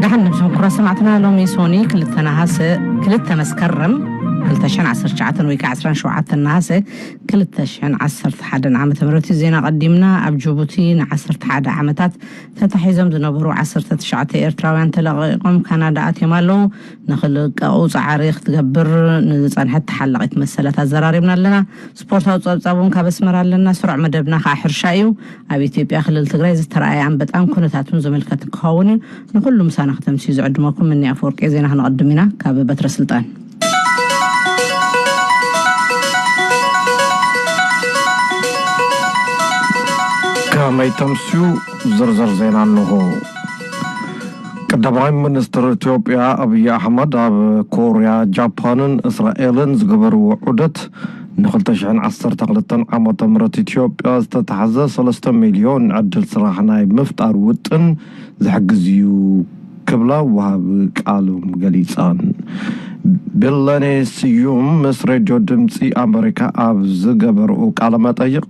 ደሓን ነብስኹም ክቡራት ሰማዕትና፣ ሎሚ ሶኒ ክልተ ነሃሰ፣ ክልተ መስከረም ክልተ ሽሕን ዓሰርተ ትሽዓተን ወይ ከዓ ዓሰርተ ሸውዓተ ነሃሰ ክልተ ሽሕን ዓሰርተ ሓደን ዓመተ ምህረት እዩ። ዜና ቀዲምና። ኣብ ጅቡቲ ንዓሰርተ ሓደ ዓመታት ተታሒዞም ዝነበሩ ዓሰርተ ትሽዓተ ኤርትራውያን ተለቒቖም ካናዳ ኣትዮም ኣለዉ። ንኽልቀቑ ጻዕሪ ክትገብር ንዝጸንሐት ተሓላቒት መሰላት ኣዘራሪብና ኣለና። ስፖርታዊ ጸብጻብ እውን ካብ ኣስመራ ኣለና። ስሩዕ መደብና ከዓ ሕርሻ እዩ። ኣብ ኢትዮጵያ ክልል ትግራይ ዝተረኣየ ኣንበጣን ኩነታቱን ዝምልከት ክኸውን እዩ። ንኹሉ ምሳና ክተምስዩ ዝዕድመኩም ምኒ ኣፈወርቂ። ዜና ክነቐድም ኢና። ካብ በትረ ስልጣን። ከመይ ተምስዩ? ዝርዝር ዜና እንሆ። ቀዳማይ ሚኒስትር ኢትዮጵያ ኣብይ ኣሕመድ ኣብ ኮርያ፣ ጃፓንን እስራኤልን ዝገበርዎ ዑደት ንክልተ ሽሕን ዓሰርተ ክልተን ዓመተ ምህረት ኢትዮጵያ ዝተታሕዘ ሰለስተ ሚልዮን ዕድል ስራሕ ናይ ምፍጣር ውጥን ዝሕግዝ እዩ ክብላ ወሃቢ ቃሎም ገሊጸን። ቢለኔ ስዩም ምስ ሬድዮ ድምፂ ኣመሪካ ኣብ ዝገበርኡ ቃለ መጠይቕ፣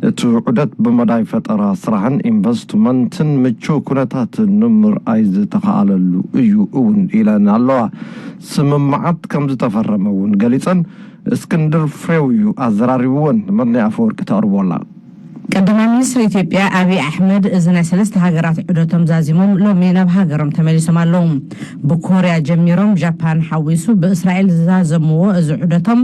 እቲ ዑደት ብመዳይ ፈጠራ ስራሕን ኢንቨስትመንትን ምቹው ኩነታት ንምርኣይ ዝተኸኣለሉ እዩ እውን ኢለን ኣለዋ። ስምምዓት ከም ዝተፈረመ እውን ገሊፀን። እስክንድር ፍሬው እዩ ኣዘራሪብወን። መድንያ ኣፈወርቂ ተቕርቦ ኣላ። ቀዳማይ ሚኒስትር ኢትዮጵያ ኣብይ ኣሕመድ እዚ ናይ ሰለስተ ሃገራት ዑደቶም ዛዚሞም ሎሚ ናብ ሃገሮም ተመሊሶም ኣለዉ። ብኮርያ ጀሚሮም ጃፓን ሓዊሱ ብእስራኤል ዝዛዘምዎ እዚ ዑደቶም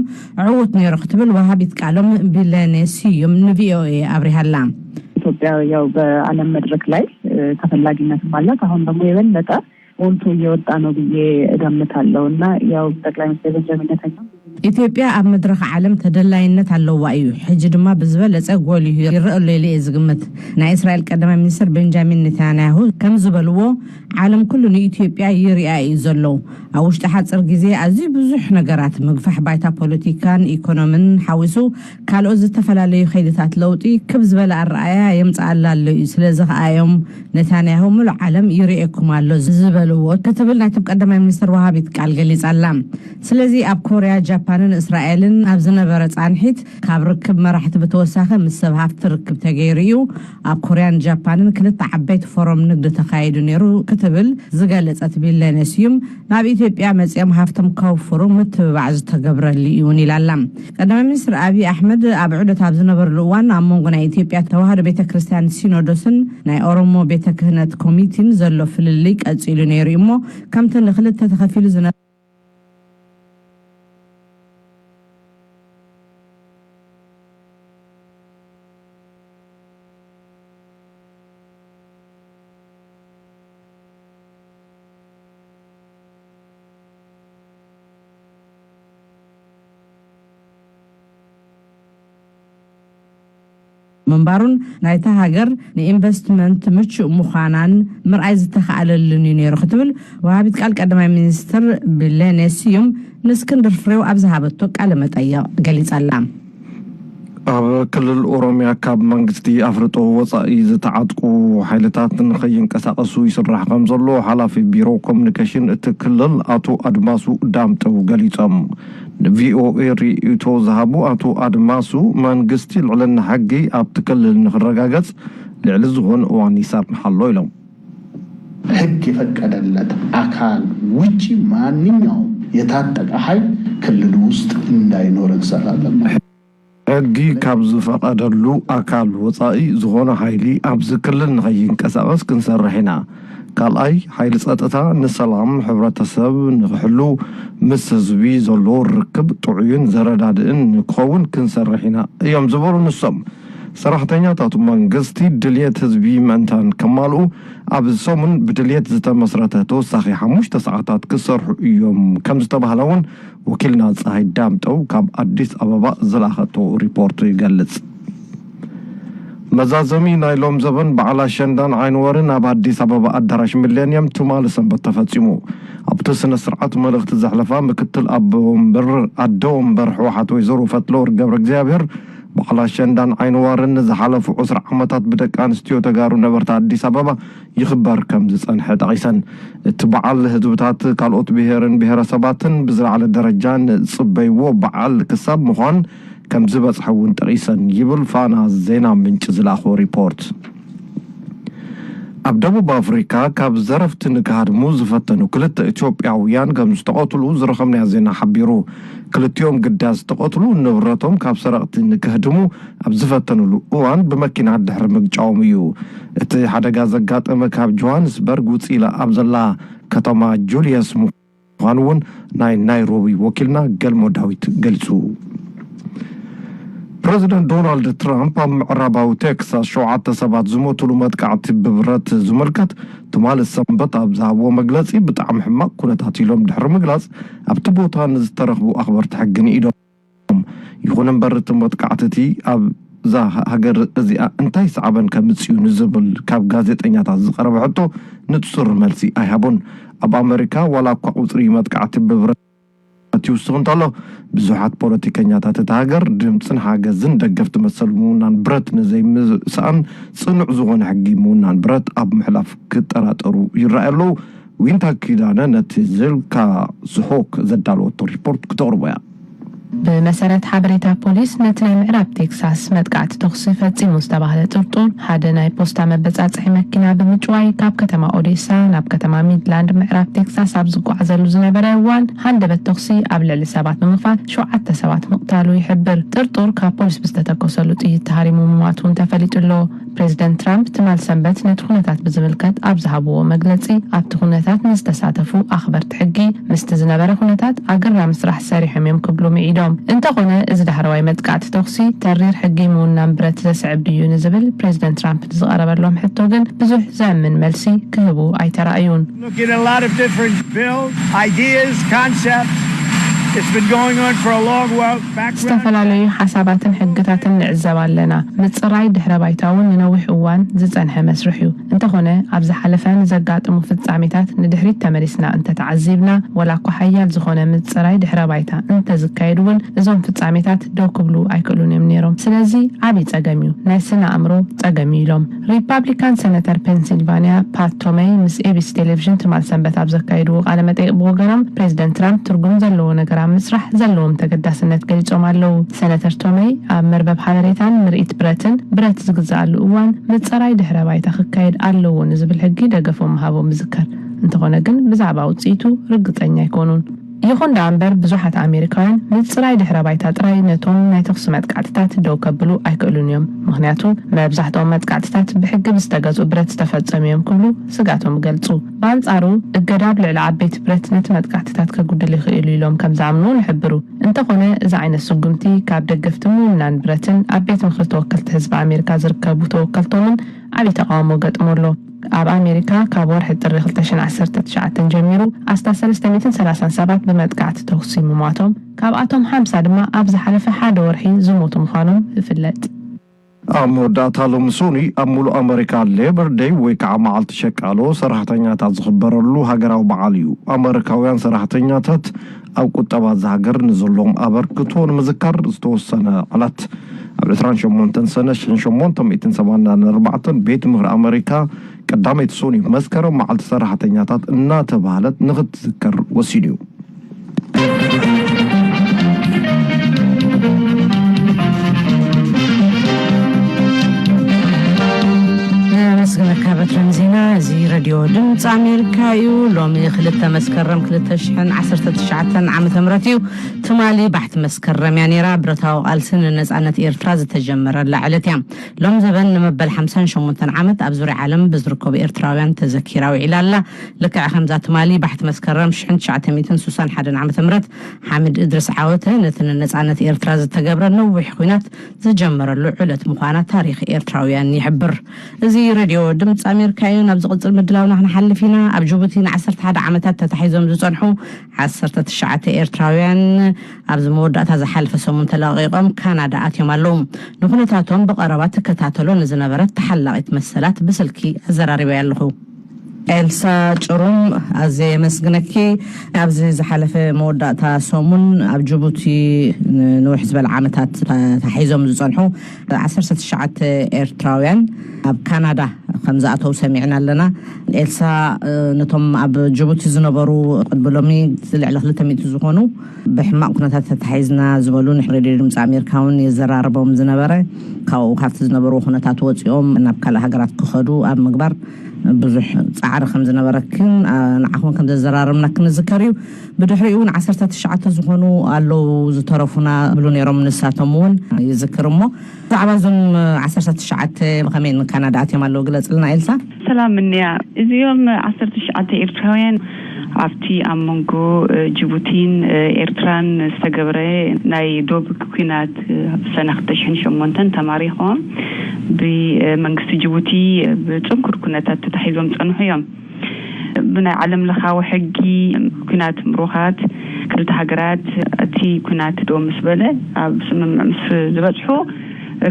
ዕዉት ነይሩ ክትብል ወሃቢት ቃሎም ቢለኔ ስዩም ንቪኦኤ ኣብሪሃላ። ኢትዮጵያ ያው በዓለም መድረክ ላይ ተፈላጊነትም አላት። አሁን ደግሞ የበለጠ ጎልቶ እየወጣ ነው ብዬ እገምታለሁ እና ያው ጠቅላይ ሚኒስትር ቤንጃሚን ኔታንያሁ ኢትዮጵያ ኣብ መድረኽ ዓለም ተደላይነት ኣለዋ እዩ፣ ሕጂ ድማ ብዝበለጸ ጎሊሁ ይረአ ኣሎ ኢለ እየ ዝግምት። ናይ እስራኤል ቀዳማይ ሚኒስትር ቤንጃሚን ኔታንያሁ ከም ዝበልዎ፣ ዓለም ኩሉ ንኢትዮጵያ ይሪኣ እዩ ዘሎ። ኣብ ውሽጢ ሓፂር ግዜ ኣዝዩ ብዙሕ ነገራት፣ ምግፋሕ ባይታ ፖለቲካን ኢኮኖምን ሓዊሱ ካልኦት ዝተፈላለዩ ከይድታት ለውጢ ክብ ዝበለ ኣረኣያ የምፅኣላ ኣሎ እዩ። ስለዚ ከኣ እዮም ነታንያሁ ምሉእ ዓለም ይርእየኩም ኣሎ ዝበልዎ ክትብል ናይቶም ቀዳማይ ሚኒስትር ወሃቢት ቃል ገሊጻ ኣላ። ስለዚ ኣብ ኮርያ፣ ጃፓንን እስራኤልን ኣብ ዝነበረ ጻንሒት ካብ ርክብ መራሕቲ ብተወሳኺ ምስ ሰብ ሃፍቲ ርክብ ተገይሩ እዩ። ኣብ ኮርያን ጃፓንን ክልተ ዓበይቲ ፎረም ንግዲ ተኻይዱ ነይሩ ክትብል ዝገለጸት ቢለኔ ስዩም ናብ ኢትዮጵያ መጺኦም ሃፍቶም ከውፍሩ ምትብባዕ ዝተገብረሉ እውን ኢላ ኣላ። ቀዳማይ ሚኒስትር ኣብይ ኣሕመድ ኣብ ዑደት ኣብ ዝነበርሉ እዋን ኣብ መንጎ ናይ ኢትዮጵያ ተዋህዶ ቤተ ክርስቲያን ሲኖዶስን ናይ ኦሮሞ ቤተ ክህነት ኮሚቴን ዘሎ ፍልልይ ቀጺሉ ነይሩ እዩ እሞ ከምቲ ንክልተ ተኸፊሉ ዝነበረ ምንባሩን ናይታ ሃገር ንኢንቨስትመንት ምቹእ ምዃናን ምርኣይ ዝተኻኣለሉን እዩ ነይሩ ክትብል ወሃቢት ቃል ቀዳማይ ሚኒስትር ቢለኔ ስዩም ንእስክንድር ፍሬው ኣብ ዝሃበቶ ቃለ መጠይቕ ገሊጻ ኣላ። ኣብ ክልል ኦሮሚያ ካብ መንግስቲ ኣፍልጦ ወጻኢ ዝተዓጥቁ ሓይልታት ንኸይንቀሳቐሱ ይስራሕ ከም ዘሎ ሓላፊ ቢሮ ኮሙኒኬሽን እቲ ክልል ኣቶ ኣድማሱ ዳምጠው ገሊጾም። ንቪኦኤ ርእይቶ ዝሃቡ ኣቶ ኣድማሱ፣ መንግስቲ ልዕልና ሕጊ ኣብቲ ክልል ንኽረጋገጽ ልዕሊ ዝኾነ እዋን ይሰርሕ ኣሎ ኢሎም። ህግ የፈቀደለት አካል ውጪ ማንኛውም የታጠቀ ኃይል ክልሉ ውስጥ እንዳይኖር እንሰራለን። ሕጊ ካብ ዝፈቐደሉ ኣካል ወፃኢ ዝኾነ ሓይሊ ኣብዚ ክልል ንኸይንቀሳቐስ ክንሰርሕ ኢና። ካልኣይ፣ ሓይሊ ፀጥታ ንሰላም ሕብረተሰብ ንኽሕሉ ምስ ህዝቢ ዘለዎ ርክብ ጥዑይን ዘረዳድእን ንክኸውን ክንሰርሕ ኢና እዮም ዝበሉ ንሶም። ሰራሕተኛታት መንግስቲ ድልየት ህዝቢ ምእንታን ከማልኡ ኣብ ሰሙን ብድልየት ዝተመስረተ ተወሳኺ ሓሙሽተ ሰዓታት ክሰርሑ እዮም ከም ዝተባህለ እውን ወኪልና ፀሃይ ዳምጠው ካብ ኣዲስ ኣበባ ዝለኣኸቶ ሪፖርት ይገልፅ። መዛዘሚ ናይ ሎም ዘበን በዓል ኣሸንዳን ዓይንወርን ኣብ ኣዲስ ኣበባ ኣዳራሽ ሚሌንየም ትማሊ ሰንበት ተፈፂሙ። ኣብቲ ስነ ስርዓት መልእኽቲ ዘሕለፋ ምክትል ኣቦ ወንበር ኣደ ወንበር ህወሓት ወይዘሮ ፈትለወርቅ ገብረ እግዚኣብሔር በዓል ኣሸንዳን ዓይንዋርን ንዝሓለፉ ዕስራ ዓመታት ብደቂ ኣንስትዮ ተጋሩ ነበርቲ ኣዲስ ኣበባ ይኽበር ከም ዝጸንሐ ጠቒሰን፣ እቲ በዓል ህዝብታት ካልኦት ብሄርን ብሄረሰባትን ብዝለዓለ ደረጃ ንጽበይዎ በዓል ክሳብ ምዃን ከም ዝበጽሐ እውን ጠቒሰን ይብል ፋና ዜና ምንጭ ዝለኣኾ ሪፖርት። ኣብ ደቡብ ኣፍሪካ ካብ ዘረፍቲ ንክሃድሙ ዝፈተኑ ክልተ ኢትዮጵያውያን ከም ዝተቐትሉ ዝረኸብናዮ ዜና ሓቢሩ። ክልቲኦም ግዳ ዝተቐትሉ ንብረቶም ካብ ሰረቕቲ ንክህድሙ ኣብ ዝፈተኑሉ እዋን ብመኪና ድሕሪ ምግጫዎም እዩ። እቲ ሓደጋ ዘጋጠመ ካብ ጆሃንስበርግ ውፅእ ኢላ ኣብ ዘላ ከተማ ጁልየስ ምዃኑ እውን ናይ ናይሮቢ ወኪልና ገልሞ ዳዊት ገሊፁ። ፕረዚደንት ዶናልድ ትራምፕ ኣብ ምዕራባዊ ቴክሳስ ሸውዓተ ሰባት ዝሞትሉ መጥቃዕቲ ብብረት ዝምልከት ትማሊ ሰንበት ኣብ ዝሃብዎ መግለፂ፣ ብጣዕሚ ሕማቕ ኩነታት ኢሎም ድሕሪ ምግላፅ፣ ኣብቲ ቦታ ንዝተረኽቡ ኣኽበርቲ ሕጊ ንኢዶም። ይኹን እምበር እቲ መጥቃዕቲ እቲ ኣብዛ ሃገር እዚኣ እንታይ ሳዕበን ከምፅእ እዩ ንዝብል ካብ ጋዜጠኛታት ዝቐረበ ሕቶ ንፁር መልሲ ኣይሃቡን። ኣብ ኣመሪካ ዋላ እኳ ቁፅሪ መጥቃዕቲ ብብረት ይውስኽ እንተሎ፣ ብዙሓት ፖለቲከኛታት እታ ሃገር ድምፅን ሓገዝን ደገፍቲ መሰል ምውናን ብረት ንዘይምስኣን ፅኑዕ ዝኾነ ሕጊ ምውናን ብረት ኣብ ምሕላፍ ክጠራጠሩ ይረኣዩ ኣለዉ። ዊንታ ኪዳነ ነቲ ዝልካ ዝሆክ ዘዳለወቶ ሪፖርት ክተቕርቦ እያ። ብመሰረት ሓበሬታ ፖሊስ፣ ነቲ ናይ ምዕራብ ቴክሳስ መጥቃዕቲ ተኹሲ ፈጺሙ ዝተባህለ ጥርጡር፣ ሓደ ናይ ፖስታ መበጻጽሒ መኪና ብምጭዋይ ካብ ከተማ ኦዴሳ ናብ ከተማ ሚድላንድ ምዕራብ ቴክሳስ ኣብ ዝጓዓዘሉ ዝነበረ እዋን፣ ሃንደበት ተኹሲ ኣብ ልዕሊ ሰባት ብምኽፋት ሸውዓተ ሰባት ምቕታሉ ይሕብር። ጥርጡር ካብ ፖሊስ ብዝተተኮሰሉ ጥይት ተሃሪሙ ምሟት እውን ተፈሊጡ ኣሎ። ፕሬዚደንት ትራምፕ ትማል ሰንበት ነቲ ኩነታት ብዝምልከት ኣብ ዝሃብዎ መግለጺ፣ ኣብቲ ኩነታት ንዝተሳተፉ ኣኽበርቲ ሕጊ ምስቲ ዝነበረ ኩነታት ኣገራሚ ስራሕ ሰሪሖም እዮም ክብሉ ምዒዶም። እንተኾነ፣ እዚ ዳሕረዋይ መጥቃዕቲ ተኹሲ ተሪር ሕጊ ምውናን ብረት ዘስዕብ ድዩ ንዝብል ፕሬዚደንት ትራምፕ ንዝቐረበሎም ሕቶ ግን ብዙሕ ዘእምን መልሲ ክህቡ ኣይተራእዩን። Look at a lot of different bills, ideas, concepts. It's been going on for a long while. Background. ዝተፈላለዩ ሓሳባትን ሕግታትን ንዕዘብ ኣለና። ምጽራይ ድሕረ ባይታ እውን ንነዊሕ እዋን ዝጸንሐ መስርሕ እዩ። እንተኾነ፣ ኣብ ዝሓለፈ ንዘጋጥሙ ፍጻሜታት ንድሕሪት ተመሊስና እንተተዓዚብና፣ ወላ እኳ ሓያል ዝኾነ ምጽራይ ድሕረ ባይታ እንተዝካየድ እውን፣ እዞም ፍጻሜታት ደው ክብሉ ኣይክእሉን እዮም ነይሮም። ስለዚ ዓብዪ ጸገም እዩ፣ ናይ ስነ ኣእምሮ ጸገም እዩ ኢሎም። ሪፓብሊካን ሰነተር ፔንሲልቫንያ ፓት ቶመይ ምስ ኤቢሲ ቴሌቪዥን ትማል ሰንበት ኣብ ዘካየድዎ ቃለ መጠይቕ ብወገኖም፣ ፕሬዚደንት ትራምፕ ትርጉም ዘለዎ ነገር ኣብ ምስራሕ ዘለዎም ተገዳስነት ገሊጾም ኣለዉ። ሰነተር ቶመይ ኣብ መርበብ ሓበሬታን ምርኢት ብረትን፣ ብረት ዝግዝኣሉ እዋን ምጽራይ ድሕረ ባይታ ክካየድ ኣለዎ ንዝብል ሕጊ ደገፎም ምሃቦም ይዝከር። እንተኾነ ግን ብዛዕባ ውጽኢቱ ርግጸኛ ኣይኮኑን። ይኹን ደኣ እምበር፣ ብዙሓት ኣሜሪካውያን ምጽራይ ድሕረ ባይታ ጥራይ ነቶም ናይ ተኹሲ መጥቃዕትታት ደው ከብሉ ኣይክእሉን እዮም። ምኽንያቱ፣ መብዛሕትኦም መጥቃዕትታት ብሕጊ ብዝተገዝኡ ብረት ዝተፈጸሙ እዮም ክብሉ ስግኣቶም ይገልጹ። ብኣንጻሩ፣ እገዳ ኣብ ልዕሊ ዓበይቲ ብረት ነቲ መጥቃዕትታት ከጉድል ይኽእል እዩ ኢሎም ከም ዝኣምኑ እውን ይሕብሩ። እንተኾነ፣ እዚ ዓይነት ስጉምቲ ካብ ደገፍቲ ምውናን ብረትን ኣብ ቤት ምኽሪ ተወከልቲ ህዝቢ ኣሜሪካ ዝርከቡ ተወከልቶምን ዓብዪ ተቓውሞ ገጥሞ ኣሎ። ኣብ ኣሜሪካ ካብ ወርሒ ጥሪ ክልተ ሽሕን ዓሰርተ ትሽዓተን ጀሚሩ ኣስታት ሰለስተ ሚእትን ሰላሳን ሰባት ብመጥቃዕቲ ተኹሲ ምሟቶም፣ ካብኣቶም ሓምሳ ድማ ኣብ ዝሓለፈ ሓደ ወርሒ ዝሞቱ ምዃኖም ይፍለጥ። ኣብ መወዳእታ ሎሚ ሶኒ ኣብ ሙሉእ ኣመሪካ ሌበር ደይ ወይ ከዓ መዓልቲ ሸቃሎ ሰራሕተኛታት ዝኽበረሉ ሃገራዊ በዓል እዩ። ኣመሪካውያን ሰራሕተኛታት ኣብ ቁጠባ እዛ ሃገር ንዘለዎም ኣበርክቶ ንምዝካር ዝተወሰነ ዕለት ኣብ ዕስራን ሸሞንተን ሰነ ሽሕን ሸሞንተ ሚእትን ሰማንያን ኣርባዕተን ቤት ምኽሪ ኣመሪካ ቀዳመይቲ ሶኒ መስከረም መዓልቲ ሰራሕተኛታት እናተባህለት ንኽትዝከር ወሲኑ እዩ። ነመስግነካ በትረን ዜና። እዚ ረድዮ ድምፂ ኣሜሪካ እዩ። ሎሚ ክልተ መስከረም ክልተ ሽሕን ዓሰርተ ትሽዓተን ዓመተ ምህረት እዩ። ትማሊ ባሕቲ መስከረም እያ ነይራ። ብረታዊ ቃልሲ ንነፃነት ኤርትራ ዝተጀመረላ ዕለት እያ። ሎም ዘበን ንመበል ሓምሳን ሸሞንተን ዓመት ኣብ ዙርያ ዓለም ብዝርከቡ ኤርትራውያን ተዘኪራ ውዒላ ኣላ። ልክዕ ከምዛ ትማሊ ባሕቲ መስከረም ሽሕን ትሽዓተ ሚእትን ስሳን ሓደን ዓመተ ምህረት ሓምድ እድሪስ ዓወተ ነቲ ንነፃነት ኤርትራ ዝተገብረ ነዊሕ ኲናት ዝጀመረሉ ዕለት ምዃና ታሪኽ ኤርትራውያን ይሕብር። እዚ ሬድዮ ድምፂ ኣሜሪካ እዩ። ናብ ዝቕፅል ምድላውና ክንሓልፍ ኢና። ኣብ ጅቡቲ ንዓሰርተ ሓደ ዓመታት ተታሒዞም ዝፀንሑ ዓሰርተ ትሽዓተ ኤርትራውያን ኣብዚ መወዳእታ ዝሓለፈ ሰሙን ተለቒቖም ካናዳ ኣትዮም ኣለዉ። ንኩነታቶም ብቐረባ ትከታተሎ ንዝነበረት ተሓላቒት መሰላት ብስልኪ ኣዘራሪበያ ኣለኹ። ኤልሳ ጭሩም፣ ኣዝየ የመስግነኪ። ኣብዚ ዝሓለፈ መወዳእታ ሰሙን ኣብ ጅቡቲ ንንውሕ ዝበለ ዓመታት ተታሒዞም ዝጸንሑ ዓሰርተ ትሽዓተ ኤርትራውያን ኣብ ካናዳ ከም ዝኣተው ሰሚዕና ኣለና። ኤልሳ፣ ነቶም ኣብ ጅቡቲ ዝነበሩ ቅድሚ ሎሚ ልዕሊ ክልተ ሚእቲ ዝኾኑ ብሕማቕ ኩነታት ተታሒዝና ዝበሉ ንሬድዮ ድምፂ ኣሜሪካ እውን የዘራርቦም ዝነበረ፣ ካብኡ ካብቲ ዝነበሩ ኩነታት ወፂኦም ናብ ካልእ ሃገራት ክኸዱ ኣብ ምግባር ብዙሕ ጻዕሪ ከም ዝነበረክን ንዓኹም ከም ዘዘራረብና ክንዝከር እዩ። ብድሕሪኡ እውን ዓሰርተ ትሽዓተ ዝኾኑ ኣለዉ ዝተረፉና ብሉ ነይሮም። ንሳቶም እውን ይዝክር እሞ ብዛዕባ እዞም ዓሰርተ ትሽዓተ ብኸመይ ንካናዳ ኣትዮም ኣለዉ ግለጽልና ኤልሳ። ሰላም እንያ። እዚኦም ዓሰርተ ትሽዓተ ኤርትራውያን ኣብቲ ኣብ መንጎ ጅቡቲን ኤርትራን ዝተገብረ ናይ ዶብ ኲናት ሰነ ክልተ ሽሕን ሸሞንተን ተማሪኾም ብመንግስቲ ጅቡቲ ብጽንኩር ኩነታት ተታሒዞም ጸንሑ እዮም። ብናይ ዓለም ለኻዊ ሕጊ ኲናት ምሩኻት ክልተ ሃገራት እቲ ኲናት ደው ምስ በለ ኣብ ስምምዕ ምስ ዝበጽሑ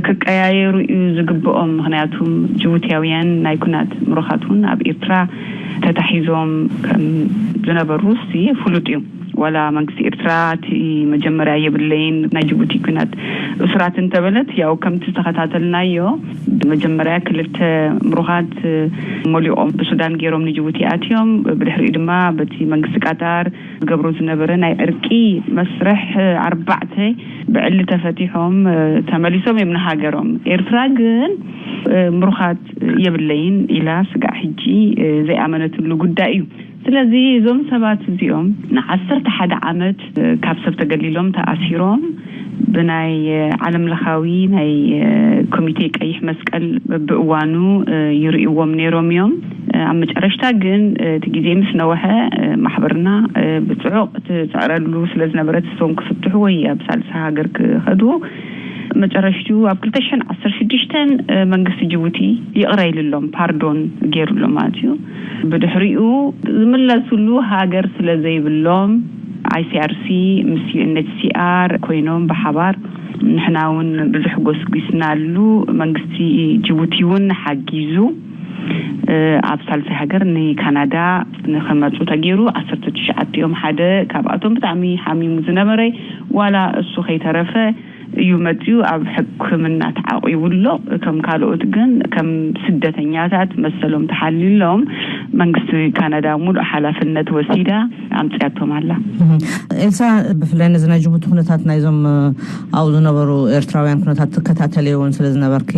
ክቀያየሩ እዩ ዝግብኦም። ምኽንያቱም ጅቡቲያውያን ናይ ኲናት ምሩኻት እውን ኣብ ኤርትራ ተታሒዞም ከም ዝነበሩ ፍሉጥ እዩ። ዋላ መንግስቲ ኤርትራ እቲ መጀመርያ የብለይን ናይ ጅቡቲ ኲናት እሱራት እንተበለት፣ ያው ከምቲ ዝተኸታተልናዮ መጀመርያ ክልተ ምሩኻት መሊቖም ብሱዳን ገይሮም ንጅቡቲ ኣትዮም። ብድሕሪኡ ድማ በቲ መንግስቲ ቃጣር ዝገብሮ ዝነበረ ናይ ዕርቂ መስርሕ ኣርባዕተ ብዕሊ ተፈቲሖም ተመሊሶም እዮም ንሃገሮም። ኤርትራ ግን ምሩኻት የብለይን ኢላ ስጋዕ ሕጂ ዘይኣመነትሉ ጉዳይ እዩ። ስለዚ እዞም ሰባት እዚኦም ንዓሰርተ ሓደ ዓመት ካብ ሰብ ተገሊሎም ተኣሲሮም ብናይ ዓለም ለኻዊ ናይ ኮሚቴ ቀይሕ መስቀል ብእዋኑ ይርእዎም ነይሮም እዮም። ኣብ መጨረሽታ ግን እቲ ግዜ ምስ ነወሐ ማሕበርና ብፅዑቕ ትፅዕረሉ ስለ ዝነበረት እሶም ክፍትሑ ወይ ኣብ ሳልሳ ሃገር ክኸዱ መጨረሽቱ ኣብ ክልተ ሽሕን ዓሰርተ ሽዱሽተን መንግስቲ ጅቡቲ ይቕረ ኢልሎም፣ ፓርዶን ገይሩሎም ማለት እዩ። ብድሕሪኡ ዝምለሱሉ ሃገር ስለ ዘይብሎም ኣይሲኣርሲ ምስ ዩኤንኤችሲኣር ኮይኖም ብሓባር ንሕና እውን ብዙሕ ጎስጒስናሉ። መንግስቲ ጅቡቲ እውን ሓጊዙ ኣብ ሳልሳይ ሃገር ንካናዳ ንክመፁ ተገይሩ። ዓሰርተ ትሽዓተ እዮም። ሓደ ካብኣቶም ብጣዕሚ ሓሚሙ ዝነበረ ዋላ እሱ ከይተረፈ እዩ መፅኡ። ኣብ ሕክምና ተዓቂቡ ኣሎ። ከም ካልኦት ግን ከም ስደተኛታት መሰሎም ተሓልዩሎም መንግስቲ ካናዳ ሙሉእ ሓላፍነት ወሲዳ ኣምፅያቶም ኣላ። ኤልሳ፣ ብፍላይ ነዚ ናይ ጅቡቲ ኩነታት ናይዞም ኣብኡ ዝነበሩ ኤርትራውያን ኩነታት ትከታተልዮ እውን ስለ ዝነበርኪ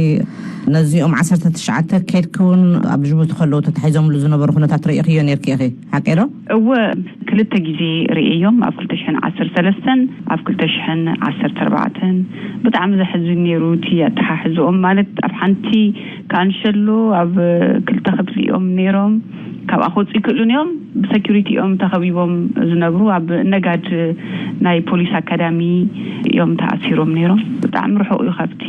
ነዚኦም ዓሰርተ ትሽዓተ ከድኪ እውን ኣብ ጅቡቲ ከለዉ ተታሒዞምሉ ዝነበሩ ኩነታት ርእኽዮ ነርኪ ኢኺ፣ ሓቂ ዶ? እወ፣ ክልተ ግዜ ርእዮም፣ ኣብ ክልተ ሽሕን ዓሰርተ ሰለስተን ኣብ ክልተ ሽሕን ዓሰርተ ኣርባዕተን። ብጣዕሚ ዘሕዝን ነይሩ እቲ ኣተሓሕዝኦም። ማለት ኣብ ሓንቲ ካንሸሎ ኣብ ክልተ ክፍሊ እዮም ነይሮም። ካብኣ ክወፁ ይክእሉን እዮም። ብሰኪሪቲ እዮም ተኸቢቦም ዝነብሩ። ኣብ ነጋድ ናይ ፖሊስ ኣካዳሚ እዮም ተኣሲሮም ነይሮም። ብጣዕሚ ርሑቕ እዩ ካብቲ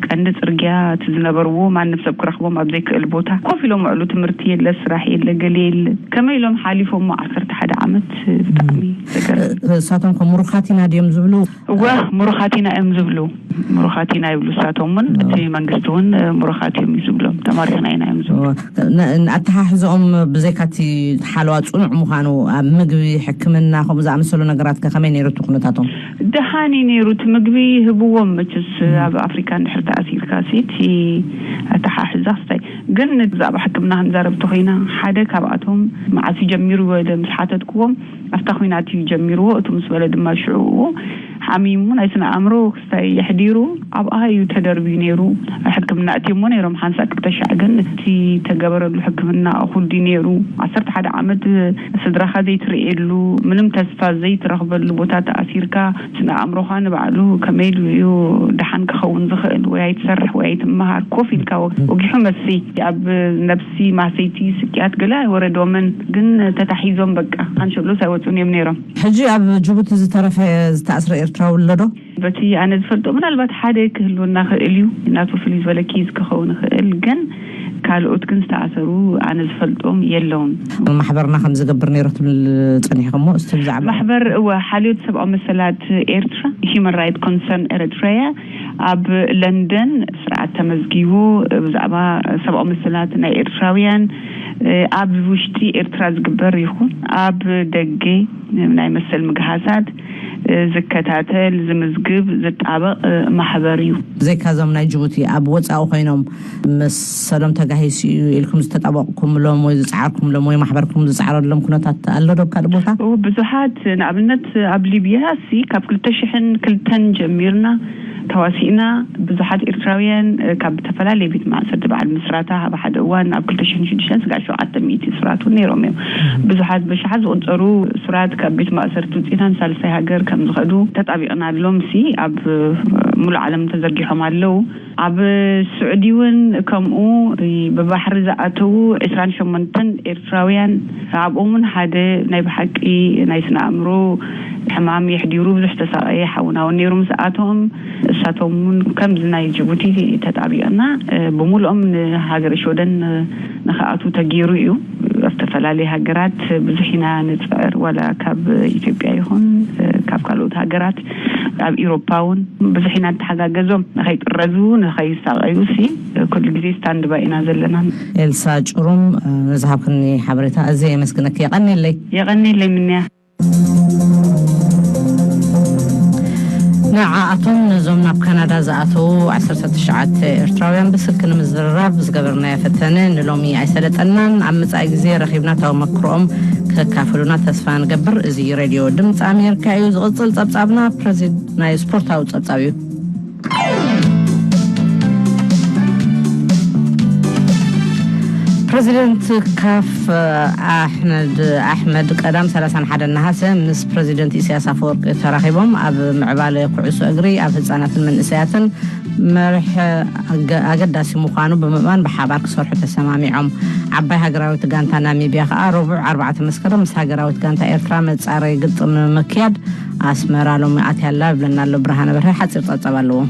ቀንዲ ፅርግያ፣ እቲ ዝነበርዎ ማንም ሰብ ክረኽቦም ኣብ ዘይክእል ቦታ። ኮፍ ኢሎም ውዕሉ። ትምህርቲ የለ፣ ስራሕ የለ፣ ገለ የለ። ከመይ ኢሎም ሓሊፎሞ ዓሰርተ ሓደ ዓመት? ብጣዕሚ ዘገርም። እሳቶም ከ ምሩኻት ኢና ድዮም ዝብሉ? እወ፣ ምሩኻት ኢና እዮም ዝብሉ። ምሩኻት ኢና ይብሉ እሳቶም እውን፣ እቲ መንግስቲ እውን ምሩኻት እዮም እዩ ዝብሎም። ተማሪኽና ኢና እዮም ዝብሉ። እወ፣ ን-፣ ኣተሓሕዝኦም ብዘይካ እቲ ሓለዋ ፅኑዕ ምዃኑ ኣብ ምግቢ፣ ሕክምና ከምኡ ዝኣመሰሉ ነገራት ከ ከመይ ነይሩ እቲ ኩነታቶም? ደሓን እዩ ነይሩ። እቲ ምግቢ ይህብዎም መችስ። ኣብ ኣፍሪካ እንድሕር ተኣሲርካ ሲ እቲ ኣተሓሕዛ ክስታይ። ግን ብዛዕባ ሕክምና ክንዛረብ ተኾይና፣ ሓደ ካብኣቶም መዓስ እዩ ጀሚሩ በለ ምስ ሓተትክዎም፣ ኣብታ ኲናት እዩ ጀሚርዎ። እቱ ምስ በለ ድማ ሽዑ ሓሚሙ ናይ ስነ ኣእምሮ ክስታይ የሕዲሩ ኣብኣ እዩ ተደርብዩ ነይሩ። ሕክምና እትዮሞ ነይሮም ሓንሳእ ክልተ ሻዕ። ግን እቲ ተገበረሉ ሕክምና እኹል ድዩ ነይሩ? ዓሰርተ ሓደ ዓመት ስድራኻ ዘይትርእየሉ፣ ምንም ተስፋ ዘይትረኽበሉ ቦታ ተኣሲርካ፣ ስነ ኣእምሮኻ ንባዕሉ ከመይ ኢሉ እዩ ደሓን ክኸውን ዝኽእል? ወይ ኣይትሰርሕ ወይ ኣይትመሃር፣ ኮፍ ኢልካ ወ-፣ ወጊሑ መሲ ኣብ ነብሲ ማሰይቲ ስቅያት ገለ ኣይወረዶምን፣ ግን ተታሒዞም በቃ ካንሸሎስ ኣይወፁን እዮም ነይሮም። ሕጂ ኣብ ጅቡቲ ዝተረፈ ዝተኣስረ ኤርትራዊ ኣሎ ዶ? በቲ ኣነ ዝፈልጦ ምናልባት ሓደ ክህልወና ክእል እዩ፣ ናቱ ፍልይ ዝበለ ኬዝ ክኸውን ይኽእል፣ ግን ካልኦት ግን ዝተኣሰሩ ኣነ ዝፈልጦም የለውን። ማሕበርና ከም ዝገብር ነይሩ ትብል ጸኒሕኹሞ? እስቲ ብዛዕባ ማሕበር፣ እወ፣ ሓልዮት ሰብኣዊ መሰላት ኤርትራ፣ ሂማን ራይት ኮንሰርን ኤረትራያ፣ ኣብ ለንደን ስርዓት ተመዝጊቡ ብዛዕባ ሰብኣዊ መሰላት ናይ ኤርትራውያን ኣብ ውሽጢ ኤርትራ ዝግበር ይኹን ኣብ ደገ ናይ መሰል ምግሃሳት ዝከታተል፣ ዝምዝግብ፣ ዝጣበቕ ማሕበር እዩ። ብዘይካ እዞም ናይ ጅቡቲ ኣብ ወጻኢ ኮይኖም መሰሎም ተጋሂሱ እዩ ኢልኩም ዝተጣበቕኩምሎም ወይ ዝጸዓርኩምሎም ወይ ማሕበርኩም ዝጸዓረሎም ኩነታት ኣሎ ዶ ኣብ ካልእ ቦታ? እው፣ ብዙሓት፣ ንኣብነት ኣብ ሊብያ ሲ ካብ ክልተ ሽሕን ክልተን ጀሚርና ተዋሲእና። ብዙሓት ኤርትራውያን ካብ ዝተፈላለየ ቤት ማእሰርቲ በዓል ምስራታ ኣብ ሓደ እዋን ኣብ ክልተ ሽሕን ሽዱሽተን ስጋዕ ሸውዓተ ሚእቲ እሱራት እውን ነይሮም እዮም። ብዙሓት ብሽሓት ዝቑጸሩ እሱራት ካብ ቤት ማእሰርቲ ውፅኢታን ሳልሳይ ሃገር ከም ዝኸዱ ተጣቢቕና። ሎምሲ ኣብ ሙሉእ ዓለም ተዘርጊሖም ኣለዉ። ኣብ ስዑዲ እውን ከምኡ ብባሕሪ ዝኣተዉ ዕስራን ሸሞንተን ኤርትራውያን፣ ኣብኦም እውን ሓደ ናይ ብሓቂ ናይ ስነ ኣእምሮ ሕማም የሕዲሩ ብዙሕ ተሳቐየ ሓውና እውን ነይሩ። ምስ ኣቶም እሳቶም እውን ከምዚ ናይ ጅቡቲ ተጣቢቕና ብሙሉኦም ንሃገረ ሽወደን ንኽኣቱ ተገይሩ እዩ። ኣብ ዝተፈላለየ ሃገራት ብዙሕ ኢና ንፅዕር፣ ዋላ ካብ ኢትዮጵያ ይኹን ካብ ካልኦት ሃገራት ኣብ ኢሮፓ እውን ብዙሕ ኢና ንተሓጋገዞም። ንኸይጥረዙ ንኸይሳቐዩ ሲ ኩሉ ግዜ ስታንድ ባይ ኢና ዘለና። ኤልሳ ጭሩም፣ ንዝሃብክኒ ሓበሬታ ኣዝየ የመስግነኪ። የቐንየለይ። የቐንየለይ ምንያ። ንዓኣቶም ነዞም ናብ ካናዳ ዝኣተዉ ዓሰርተ ትሽዓተ ኤርትራውያን ብስልኪ ንምዝርራብ ዝገበርናዮ ፈተነ ንሎሚ ኣይሰለጠናን። ኣብ መጻኢ ግዜ ረኺብና ተመክሮኦም ከካፍሉና ተስፋ ንገብር። እዚ ሬድዮ ድምፂ ኣሜሪካ እዩ። ዝቕጽል ጸብጻብና ፕረዚድ ናይ ስፖርታዊ ጸብጻብ እዩ። ፕረዚደንት ካፍ ኣሕመድ ኣሕመድ ቀዳም ሰላሳን ሓደን ነሃሰ ምስ ፕረዚደንት ኢሳያስ ኣፈወርቂ ተራኺቦም ኣብ ምዕባለ ኩዕሶ እግሪ ኣብ ህፃናትን መንእሰያትን መርሒ ኣገ- ኣገዳሲ ምዃኑ ብምእማን ብሓባር ክሰርሑ ተሰማሚዖም። ዓባይ ሃገራዊት ጋንታ ናሚብያ ከኣ ረቡዕ ኣርባዕተ መስከረም ምስ ሃገራዊት ጋንታ ኤርትራ መጻረይ ግጥም ንምክያድ ኣስመራ ሎሚ ኣትያ ኣላ። ይብለና ኣሎ ብርሃነ በርሀ፣ ሓጺር ጸብጻብ ኣለዎ።